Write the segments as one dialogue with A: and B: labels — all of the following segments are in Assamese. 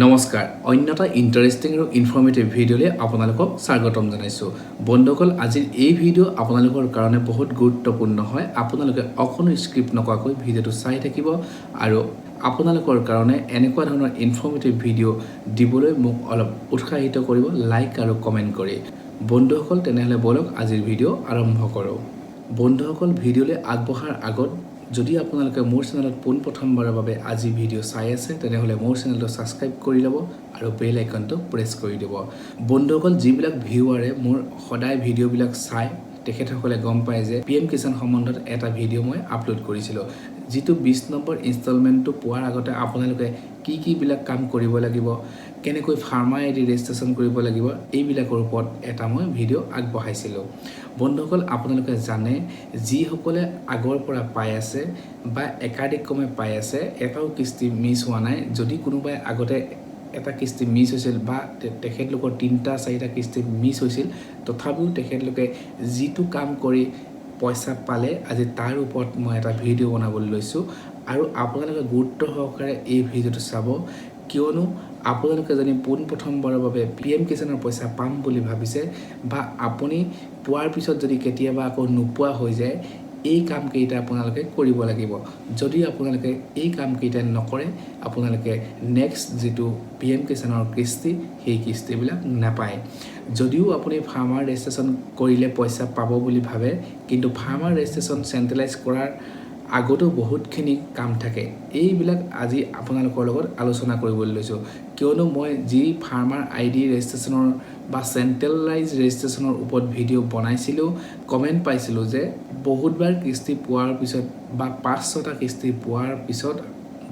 A: নমস্কাৰ, অন্য এটা ইণ্টাৰেষ্টিং আৰু ইনফৰ্মেটিভ ভিডিঅ'লৈ আপোনালোকক স্বাগতম জনাইছোঁ। বন্ধুসকল, আজিৰ এই ভিডিঅ' আপোনালোকৰ কাৰণে বহুত গুৰুত্বপূৰ্ণ হয়। আপোনালোকে অকণো স্কিপ নকৰাকৈ ভিডিঅ'টো চাই থাকিব আৰু আপোনালোকৰ কাৰণে এনেকুৱা ধৰণৰ ইনফৰ্মেটিভ ভিডিঅ' দিবলৈ মোক অলপ উৎসাহিত কৰিব লাইক আৰু কমেণ্ট কৰি। বন্ধুসকল, তেনেহ'লে ব'লক, আজিৰ ভিডিঅ' আৰম্ভ কৰোঁ। বন্ধুসকল, ভিডিঅ'লৈ আগবঢ়াৰ আগত যদি আপোনালোকে মোৰ চেনেলত পোনপ্ৰথমবাৰৰ বাবে আজি ভিডিঅ' চাই আছে, তেনেহ'লে মোৰ চেনেলটো ছাবস্ক্ৰাইব কৰি ল'ব আৰু বেল আইকনটো প্ৰেছ কৰি দিব। বন্ধুসকল, যিবিলাক ভিউৱাৰে মোৰ সদায় ভিডিঅ'বিলাক চায়, তেখেতসকলে গম পায় যে পি এম কিষাণ সম্বন্ধত এটা ভিডিঅ' মই আপলোড কৰিছিলোঁ, যিটো 20 নম্বৰ ইনষ্টলমেণ্টটো পোৱাৰ আগতে আপোনালোকে কি কিবিলাক কাম কৰিব লাগিব, কেনেকৈ ফাৰ্মাৰ আই ডি ৰেজিষ্ট্ৰেশ্যন কৰিব লাগিব, এইবিলাকৰ ওপৰত এটা মই ভিডিঅ' আগবঢ়াইছিলোঁ। বন্ধুসকল, আপোনালোকে জানে, যিসকলে আগৰ পৰা পাই আছে বা একাধিক্ৰমে পাই আছে, এটাও কিস্তি মিছ হোৱা নাই। যদি কোনোবাই আগতে এটা কিস্তি মিছ হৈছিল বা তেখেতলোকৰ তিনিটা চাৰিটা কিস্তি মিছ হৈছিল, তথাপিও তেখেতলোকে যিটো কাম কৰি পইচা পালে, আজি তাৰ ওপৰত মই এটা ভিডিঅ' বনাবলৈ লৈছোঁ। আৰু আপোনালোকে গুৰুত্ব সহকাৰে এই ভিডিঅ'টো চাব, কিয়নো আপোনালোকে যদি পোনপ্ৰথমবাৰৰ বাবে পি এম কিষাণৰ পইচা পাম বুলি ভাবিছে বা আপুনি পোৱাৰ পিছত যদি কেতিয়াবা আকৌ নোপোৱা হৈ যায়, এই কামকেইটা আপোনালোকে কৰিব লাগিব। যদি আপোনালোকে এই কামকেইটা নকৰে, আপোনালোকে নেক্সট যিটো পি এম কিষাণৰ কিস্তি, সেই কিস্তিবিলাক নাপায়। যদিও আপুনি ফাৰ্মাৰ ৰেজিষ্ট্ৰেশ্যন কৰিলে পইচা পাব বুলি ভাবে, কিন্তু ফাৰ্মাৰ ৰেজিষ্ট্ৰেশ্যন চেণ্ট্ৰেলাইজ কৰাৰ আগতো বহুতখিনি কাম থাকে। এইবিলাক আজি আপোনালোকৰ লগত আলোচনা কৰিবলৈ লৈছোঁ, কিয়নো মই যি ফাৰ্মাৰ আই ডি ৰেজিষ্ট্ৰেশ্যনৰ বা চেণ্ট্ৰেলাইজ ৰেজিষ্ট্ৰেশ্যনৰ ওপৰত ভিডিঅ' বনাইছিলোঁ, কমেণ্ট পাইছিলোঁ যে বহুতবাৰ কিস্তি পোৱাৰ পিছত বা পাঁচ ছটা কিস্তি পোৱাৰ পিছত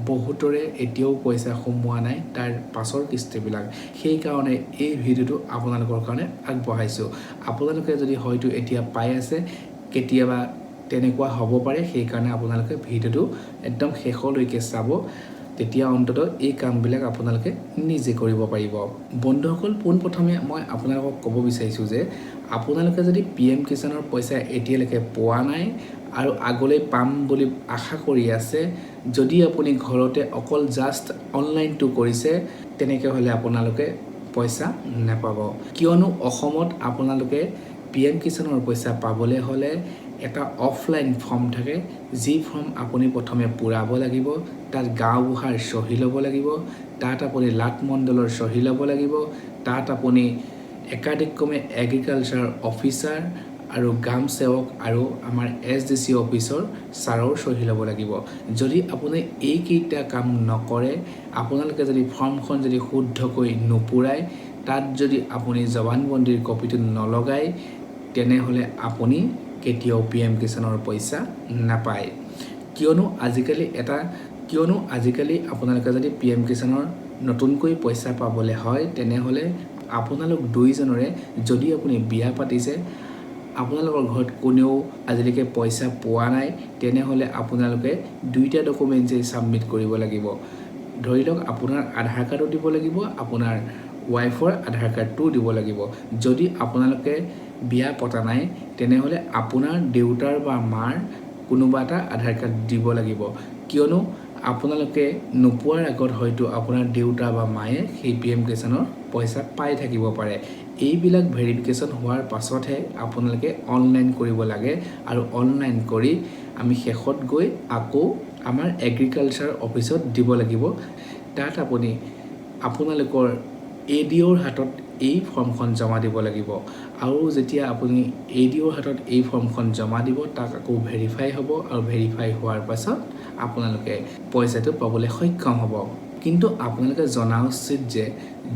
A: বহুতৰে এতিয়াও পইচা সোমোৱা নাই তাৰ পাছৰ কিস্তিবিলাক। সেইকাৰণে এই ভিডিঅ'টো আপোনালোকৰ কাৰণে আগবঢ়াইছোঁ। আপোনালোকে যদি হয়তো এতিয়া পাই আছে, কেতিয়াবা তেনেকুৱা হ'ব পাৰে। সেইকাৰণে আপোনালোকে ভিডিঅ'টো একদম শেষলৈকে চাব, তেতিয়া অন্ততঃ এই কামবিলাক আপোনালোকে নিজে কৰিব পাৰিব। বন্ধুসকল, পোনপ্ৰথমে মই আপোনালোকক ক'ব বিচাৰিছোঁ যে আপোনালোকে যদি পি এম কিষাণৰ পইচা এতিয়ালৈকে পোৱা নাই আৰু আগলৈ পাম বুলি আশা কৰি আছে, যদি আপুনি ঘৰতে অকল জাষ্ট অনলাইনটো কৰিছে, তেনেকৈ হ'লে আপোনালোকে পইচা নাপাব। কিয়নো অসমত আপোনালোকে পি এম কিষাণৰ পইচা পাবলৈ হ'লে এটা অফলাইন ফৰ্ম থাকে, যি ফৰ্ম আপুনি প্ৰথমে পূৰাব লাগিব। তাত গাঁওবুঢ়াৰ চহী ল'ব লাগিব, তাত আপুনি লাট মণ্ডলৰ চহী ল'ব লাগিব, তাত আপুনি একাধিক্ৰমে এগ্ৰিকালচাৰ অফিচাৰ আৰু গ্ৰাম সেৱক আৰু আমাৰ এছ ডি চি অফিচৰ ছাৰৰ চহী ল'ব লাগিব। যদি আপুনি এইকেইটা কাম নকৰে, আপোনালোকে যদি ফৰ্মখন যদি শুদ্ধকৈ নুপূৰায়, তাত যদি আপুনি জবানবন্দীৰ কপিটো নলগায়, তেনেহ'লে আপুনি কেতিয়াও পি এম কিষাণৰ পইচা নাপায়। কিয়নো আজিকালি আপোনালোকে যদি পি এম কিষাণৰ নতুনকৈ পইচা পাবলৈ হয়, তেনেহ'লে আপোনালোক দুইজনৰে, যদি আপুনি বিয়া পাতিছে, আপোনালোকৰ ঘৰত কোনেও আজিলৈকে পইচা পোৱা নাই, তেনেহ'লে আপোনালোকে দুইটা ডকুমেণ্টছেই ছাবমিট কৰিব লাগিব। ধৰি লওক, আপোনাৰ আধাৰ কাৰ্ডো দিব লাগিব, আপোনাৰ ৱাইফৰ আধাৰ কাৰ্ডটোও দিব লাগিব। যদি আপোনালোকে বিয়া পতা নাই, তেনেহ'লে আপোনাৰ দেউতাৰ বা মাৰ কোনোবা এটা আধাৰ কাৰ্ড দিব লাগিব। কিয়নো আপোনালোকে নোপোৱাৰ আগত হয়তো আপোনাৰ দেউতা বা মায়ে সেই পি এম কিষাণৰ পইচা পাই থাকিব পাৰে। এইবিলাক ভেৰিফিকেশ্যন হোৱাৰ পাছতহে আপোনালোকে অনলাইন কৰিব লাগে আৰু অনলাইন কৰি আমি শেষত গৈ আকৌ আমাৰ এগ্ৰিকালচাৰ অফিচত দিব লাগিব। তাত আপুনি আপোনালোকৰ এ ডি অ'ৰ হাতত এই ফৰ্মখন জমা দিব লাগিব। আৰু যেতিয়া আপুনি এ ডি অ'ৰ হাতত এই ফৰ্মখন জমা দিব, তাক আকৌ ভেৰিফাই হ'ব আৰু ভেৰিফাই হোৱাৰ পাছত আপোনালোকে পইচাটো পাবলৈ সক্ষম হ'ব। কিন্তু আপোনালোকে জনা উচিত যে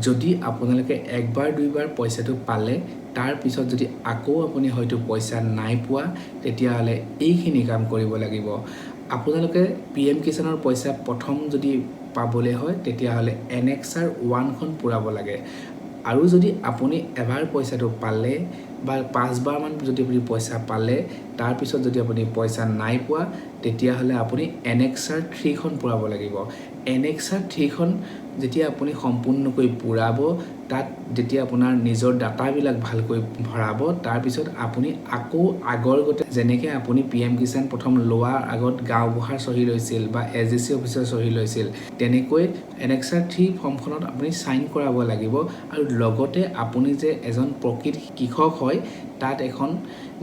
A: যদি আপোনালোকে একবাৰ দুইবাৰ পইচাটো পালে, তাৰপিছত যদি আকৌ আপুনি হয়তো পইচা নাই পোৱা, তেতিয়াহ'লে এইখিনি কাম কৰিব লাগিব। আপোনালোকে পি এম কিষাণৰ পইচা প্ৰথম যদি পাবলৈ হয়, তেতিয়াহ'লে এনেক্সাৰ 1খন পূৰাব লাগে। আৰু যদি আপুনি এবাৰ পইচাটো পালে বা পাঁচবাৰমান যদি আপুনি পইচা পালে, তাৰপিছত যদি আপুনি পইচা নাই পোৱা, তেতিয়াহ'লে আপুনি এনেক্সাৰ 3খন পূৰাব লাগিব। এনেক্সাৰ 3খন যেতিয়া আপুনি সম্পূৰ্ণকৈ পূৰাব, তাত যেতিয়া আপোনাৰ নিজৰ ডাটাবিলাক ভালকৈ ভৰাব, তাৰপিছত আপুনি আকৌ আগৰ গতে যেনেকৈ আপুনি পিএম কিষাণ প্ৰথম লোৱাৰ আগত গাঁওবুঢ়াৰ চহী লৈছিল বা এছডিচি অফিচৰ চহী লৈছিল, তেনেকৈ এনেক্সাৰ 3 ফৰ্মখনত আপুনি চাইন কৰাব লাগিব। আৰু লগতে আপুনি যে এজন প্ৰকৃত কৃষক হয়, তাত এখন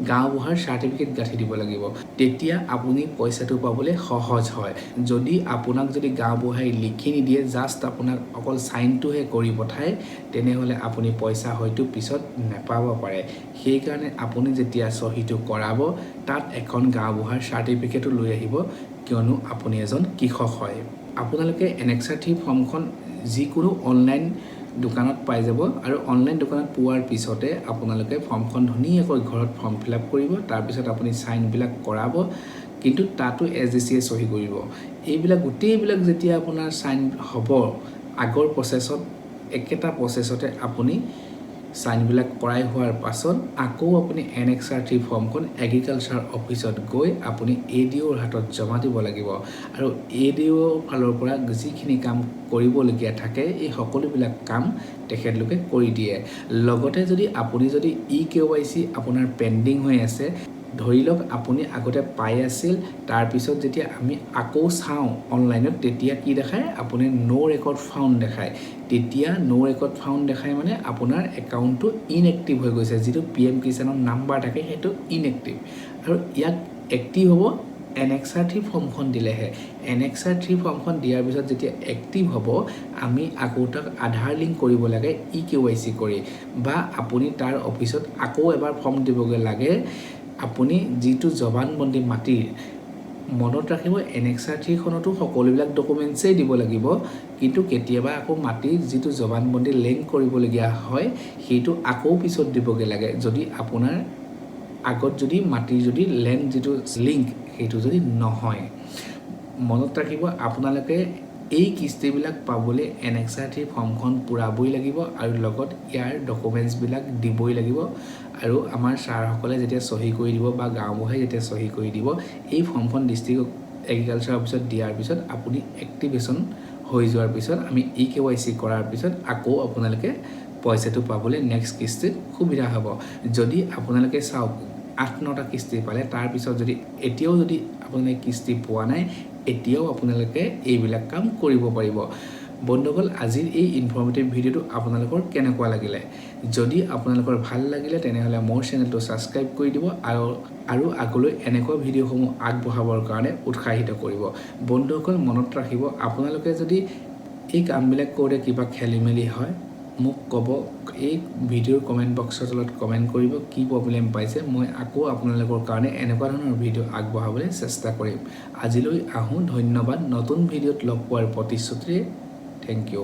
A: গাঁওবুঢ়াৰ চাৰ্টিফিকেট গাঁঠি দিব লাগিব। তেতিয়া আপুনি পইচাটো পাবলৈ সহজ হয়। যদি আপোনাক যদি গাঁওবুঢ়াই লিখি নিদিয়ে, জাষ্ট আপোনাক অকল চাইনটোহে কৰি পঠায়, তেনেহ'লে আপুনি পইচা হয়তো পিছত নেপাব পাৰে। সেইকাৰণে আপুনি যেতিয়া চহীটো কৰাব, তাত এখন গাঁওবুঢ়াৰ চাৰ্টিফিকেটো লৈ আহিব, কিয়নো আপুনি এজন কৃষক হয়। আপোনালোকে এনেক্সাৰ 3 ফৰ্মখন যিকোনো অনলাইন দোকানত পাই যাব আৰু অনলাইন দোকানত পোৱাৰ পিছতে আপোনালোকে ফৰ্মখন ধুনীয়াকৈ ঘৰত ফৰ্ম ফিল আপ কৰিব। তাৰপিছত আপুনি চাইনবিলাক কৰাব, কিন্তু তাতো এছডিচিয়ে চহী কৰিব। এইবিলাক গোটেইবিলাক যেতিয়া আপোনাৰ চাইন হ'ব, আগৰ প্ৰচেছত একেটা প্ৰচেছতে আপুনি চাইনবিলাক কৰাই হোৱাৰ পাছত আকৌ আপুনি এনেক্সাৰ 3 ফৰ্মখন এগ্ৰিকালচাৰ অফিচত গৈ আপুনি এডিঅ'ৰ হাতত জমা দিব লাগিব। আৰু এডিঅ'ৰ ফালৰ পৰা যিখিনি কাম কৰিবলগীয়া থাকে, এই সকলোবিলাক কাম তেখেতলোকে কৰি দিয়ে। লগতে যদি আপুনি যদি ইকেৱাইচি আপোনাৰ পেণ্ডিং হৈ আছে, ধৰি লওক আপুনি আগতে পাই আছিল, তাৰপিছত যেতিয়া আমি আকৌ চাওঁ অনলাইনত, তেতিয়া কি দেখায়? আপুনি ন' ৰেকৰ্ড ফাউণ্ড দেখায়। তেতিয়া ন' ৰেকৰ্ড ফাউণ্ড দেখায় মানে আপোনাৰ একাউণ্টটো ইনএক্টিভ হৈ গৈছে। যিটো পিএম কিষাণৰ নাম্বাৰ থাকে, সেইটো ইনএক্টিভ আৰু ইয়াক এক্টিভ হ'ব এনেক্সাৰ 3 ফৰ্মখন দিলেহে। এনেক্সাৰ 3 ফৰ্মখন দিয়াৰ পিছত যেতিয়া এক্টিভ হ'ব, আমি আকৌ তাক আধাৰ লিংক কৰিব লাগে ইকেৱাইচি কৰি বা আপুনি তাৰ অফিচত আকৌ এবাৰ ফৰ্ম দিবগৈ লাগে আপুনি যিটো জবানবন্দী মাটিৰ। মনত ৰাখিব, এনেক্সাৰ 3খনতো সকলোবিলাক ডকুমেণ্টছেই দিব লাগিব, কিন্তু কেতিয়াবা আকৌ মাটিৰ যিটো জবানবন্দী লিংক কৰিবলগীয়া হয়, সেইটো আকৌ পিছত দিবগৈ লাগে, যদি আপোনাৰ আগত যদি মাটিৰ যদি লেণ্ড যিটো লিংক, সেইটো যদি নহয়। মনত ৰাখিব, আপোনালোকে এই কিস্তিবিলাক পাবলৈ এনেক্সাৰ 3 ফৰ্মখন পূৰাবই লাগিব আৰু লগত ইয়াৰ ডকুমেণ্টছবিলাক দিবই লাগিব। আৰু আমাৰ ছাৰসকলে যেতিয়া চহী কৰি দিব বা গাঁওবুঢ়াই যেতিয়া চহী কৰি দিব, এই ফৰ্মখন ডিষ্ট্ৰিক্ট এগ্ৰিকালচাৰ অফিচত দিয়াৰ পিছত আপুনি এক্টিভেশ্যন হৈ যোৱাৰ পিছত, আমি ইকেৱাইচি কৰাৰ পিছত আকৌ আপোনালোকে পইচাটো পাবলৈ নেক্সট কিস্তিত সুবিধা হ'ব। যদি আপোনালোকে চাওক, 8-9টা কিস্তি পালে, তাৰপিছত যদি এতিয়াও যদি আপোনালোকে কিস্তি পোৱা নাই, এতিয়াও আপোনালোকে এইবিলাক কাম কৰিব পাৰিব। বন্ধুসকল, আজিৰ এই ইনফৰ্মেটিভ ভিডিঅ'টো আপোনালোকৰ কেনেকুৱা লাগিলে? যদি আপোনালোকৰ ভাল লাগিলে, তেনেহ'লে মোৰ চেনেলটো ছাবস্ক্ৰাইব কৰি দিব আৰু আগলৈ এনেকুৱা ভিডিঅ'সমূহ আগবঢ়াবৰ কাৰণে উৎসাহিত কৰিব। বন্ধুসকল, মনত ৰাখিব, আপোনালোকে যদি এই কামবিলাক কৰোঁতে কিবা খেলি মেলি হয়, মোক ক'ব। এই ভিডিঅ'ৰ কমেণ্ট বক্সৰ তলত কমেণ্ট কৰিব কি প্ৰব্লেম পাইছে। মই আকৌ আপোনালোকৰ কাৰণে এনেকুৱা ধৰণৰ ভিডিঅ' আগবঢ়াবলৈ চেষ্টা কৰিম। আজিলৈ আহোঁ, ধন্যবাদ। নতুন ভিডিঅ'ত লগ পোৱাৰ প্ৰতিশ্ৰুতিৰে, thank U.